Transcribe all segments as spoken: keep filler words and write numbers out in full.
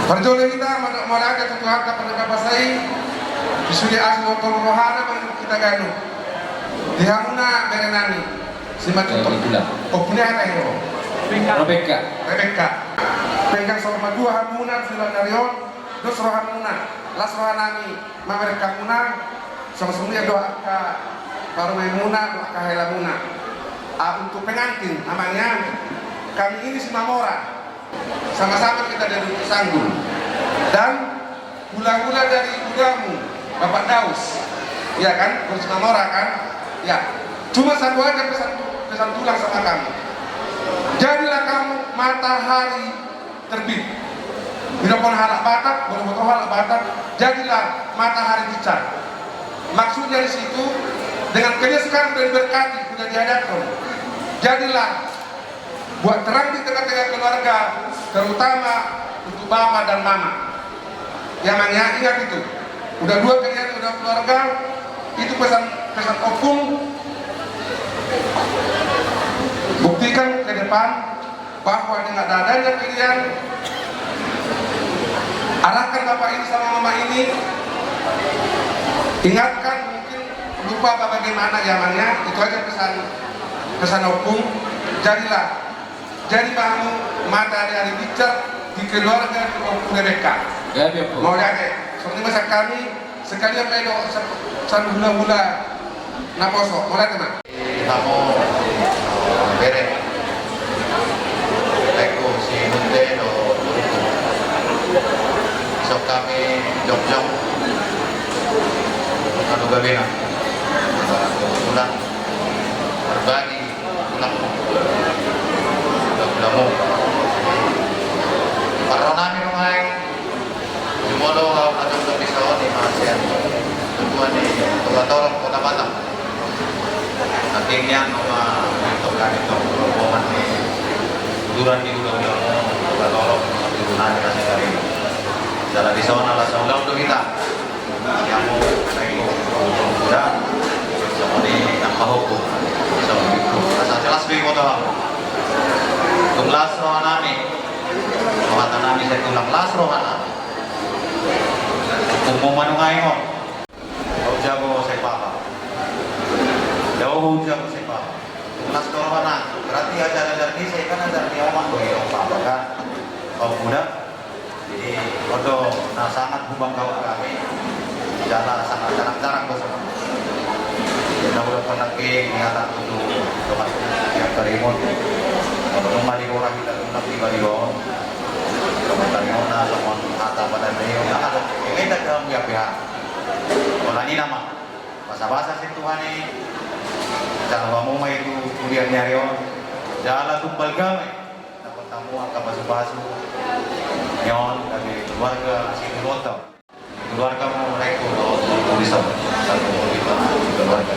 Parjolo hita mandok mauliate tu Tuhanta Pardenggan Basa i, di sude asi dohot rohana mangido hita ganup. Di hamuna bere nami, si Manjuntak. Ompunta hata i do. Rebeka. Rebeka. Denggan saur matua hamuna di silang ni ari on, dos rohamuna, las roha nami mamereng hamuna, songon songon i do angka parumaenmuna, do angka helamuna. Ah, untuk pengantin, namanya, kami ini si Mamora. Sama-sama kita dari Bukit Sanggul. Dan hula-hula dari Udamu, Bapak Daus. Ya kan? Dari si Mamora kan? Ya. Cuma satu aja pesan, pesan tulang sama kamu. Jadilah kamu matahari terbit. Didok halak Batak, bonobono halak Batak, jadilah matahari binsar. Maksudnya di situ, dengan kalian sekarang sudah diberkati, sudah diadakan. Jadilah buat terang di tengah-tengah keluarga, terutama untuk bapak dan mama. Ya, Mang, ya, ingat itu. Udah dua kalian, udah keluarga, itu pesan, pesan Ompung. Buktikan ke depan bahwa dengan adanya pilihan, arahkan bapak ini sama mama ini, ingatkan, mungkin lupa apa bagaimana zamannya, itu aja pesan, pesan Ompung. Jadilah, jadi bamu matahari binsar di keluarga Ompung Rebeka. Jadi, Ompung. Mauliate, songon i ma sian hami, sekalian ma i do sa-, sandok hula-hula naposo, mauliate ma. Hamu, bere. Baikku, si Munte do, dison hami jongjong. Anu gabena. Pulang. Berbagi. Pulang. Pulang. Pulang. Parro nami rumah. Jumolo hau adong dope saon i ma sian tuan ni Toga Torop Kota Batam. Nangkin nian ma, itu kan itu rombongan ni uduran ni hula-hula Toga Torop, di rumah ni nasi kari. Jala dison ala saulang do hita. Yang mau naik kuda, sama ni nang pahoku. Sama itu. Asa jelas be kota. Tung las roha nami. Roha nami sai tulang las roha nami. Umum manung aing on. Kau jago sepak. Jauh jago sepak. Tunas kau mana? Berarti ajar-ajar ni saya kan ajar ni omak gue, omak apa kan? Kau muda. Jadi, odo, na sangat hubangga hami. Jala sangat jarang-jarang gue sama. Kita udah pernah ke, niatan untuk tempat yang karimun. Kalau rumah di orang kita tuh di Bali doang. Komentar na songon hata pada neo na adong. Ini tak dalam ya pihak. Kola ni nama. Basa-basa si Tuhan i. Jala hamu ma i tu kuliah ni ari on. Jala tumbal game. Dapat tamu angka pasu-pasu. Ni on dari keluarga si Tuloto. Keluarga mu naik tu do, tu di sana. Satu keluarga.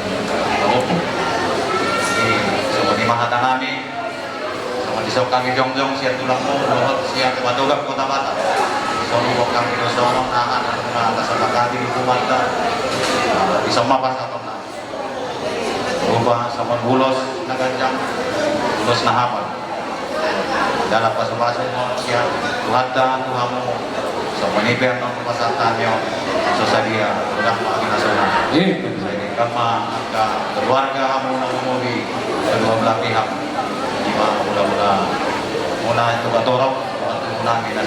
Kamu. Jadi, sama di mahata nami. Songon dison hami jongjong sian tulangmu, dohot sian Patogar Kota Batam. Dison hami do songon aha na tung na tasepakati di humanta. Dison ma pasahatonna. Rupa songon ulos na ganjang, ulos na hapal. Jala pasu-pasu ma sian Tuhanta tu hamu. Songon i pe annon pasahat hami on. So sadia, unang ma hami na sonang. Jadi, angka keluarga hamu na mangoli kedua belah pihak. Ima hula-hula muna Toga Torop, muna na